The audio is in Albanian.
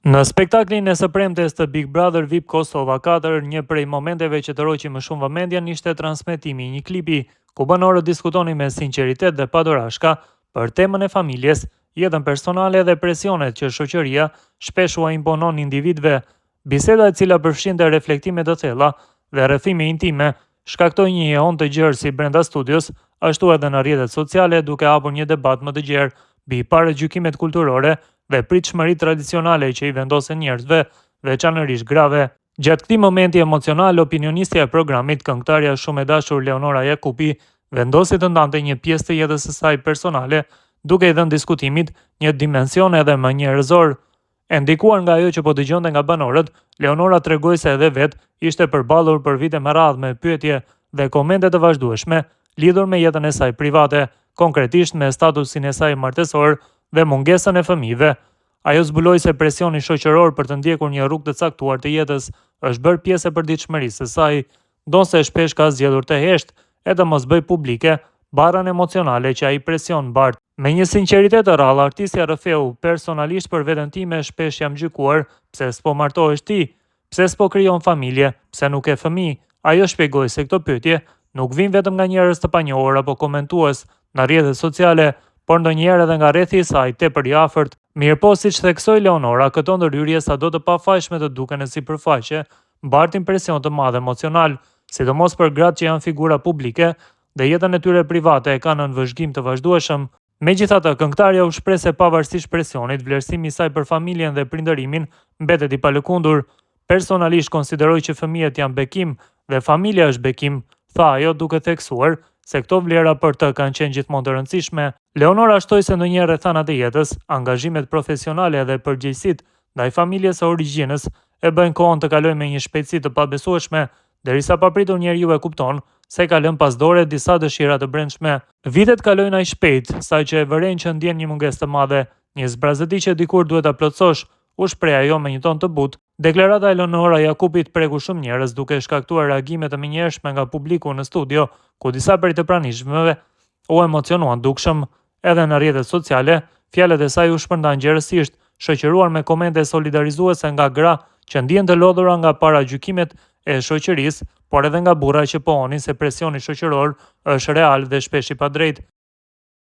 Në spektaklin e së premtes të Big Brother VIP Kosova 4, një prej momenteve që tërhoqi më shumë vëmendjen ishte transmetimi i një klipi, ku banorët diskutonin me sinqeritet dhe pa dorashka për temën e familjes, jetën personale dhe presionet që shoqëria shpesh ua imponon individëve. Biseda e cila përfshinte reflektime të thella dhe rrëfime intime, shkaktoi një jehonë të gjerë si brenda studios, ashtu edhe në rrjetet sociale, duke hapur një debat më të gjerë mbi paragjykimet kulturore dhe pritshmëritë tradicionale që i vendosen njerëzve, veçanërisht grave. Gjatë këtij momenti emocional, opinionistja e programit, këngëtarja shumë e dashur Leonora Jakupi, vendosi të ndante një pjesë të jetës së saj personale, duke i dhënë diskutimit një dimension edhe më njerëzor. E ndikuar nga ajo që po dëgjonte nga banorët, Leonora tregoi se edhe vetë ishte përballur për vite me radhë me pyetje dhe komente të vazhdueshme lidhur me jetën e saj private, konkretisht me statusin e saj martesor dhe mungesën e fëmijëve. Ajo zbuloi se presioni shoqëror për të ndjekur një rrugë të caktuar të jetës është bërë pjesë e përditshmërisë së saj, ndonëse shpesh ka zgjedhur të heshtë e të mos bëjë publike barrën emocionale që ai presion mbart. Me një sinqeritet të rrallë, artistja rrëfeu, Personalisht për veten time shpesh jam gjykuar, pse s'po martohesh ti? Pse s'po krijon familje? Pse nuk ke fëmijë? Ajo shpjegoi se këto pyetje nuk vijnë vetëm nga njerëz të panjohur apo komentues në rrjetet sociale, por ndonjëherë edhe nga rrethi i saj tepër i afërt. Mirëpo, siç theksoi Leonora, këto ndërhyrje sado të pafajshme të duken në sipërfaqe, mbartin presion të madh emocional, sidomos për gratë që janë figura publike dhe jetën e tyre private e kanë nën vëzhgim të vazhdueshëm. Megjithatë, këngëtarja u shpreh se pavarësisht presionit, vlerësimi i saj për familjen dhe prindërimin mbetet i palëkundur. Personalisht konsideroj që fëmijët janë bekim dhe familja është bekim, tha ajo duke theksuar se këto vlera për të kanë qenë gjithmonë të rëndësishme. Leonora shtoi se ndonjëherë rrethanat e jetës, angazhimet profesionale dhe përgjegjësitë ndaj familjes së origjinës e bëjnë kohën të kalojë me një shpejtësi të pabesueshme, derisa papritur njeriu e kupton se ka lënë pas dore disa dëshira të brendshme. Vitet kalojnë aq shpejt, saqë e vëren që ndjen një mungesë të madhe, një zbrazëti që dikur duhet ta plotësosh, u shpreh ajo me një ton të butë. Deklarata e Leonora Jakupit preku shumë njerëz, duke shkaktuar reagime të menjëhershme nga publiku në studio, ku disa prej të pranishmëve u emocionuan dukshëm. Edhe në rrjetet sociale, fjalët e saj u shpërndanë gjerësisht, shoqëruar me komente solidarizuese nga gra që ndihen të lodhura nga paragjykimet e shoqërisë, por edhe nga burra që pohonin se presioni shoqëror është real dhe shpesh i padrejtë.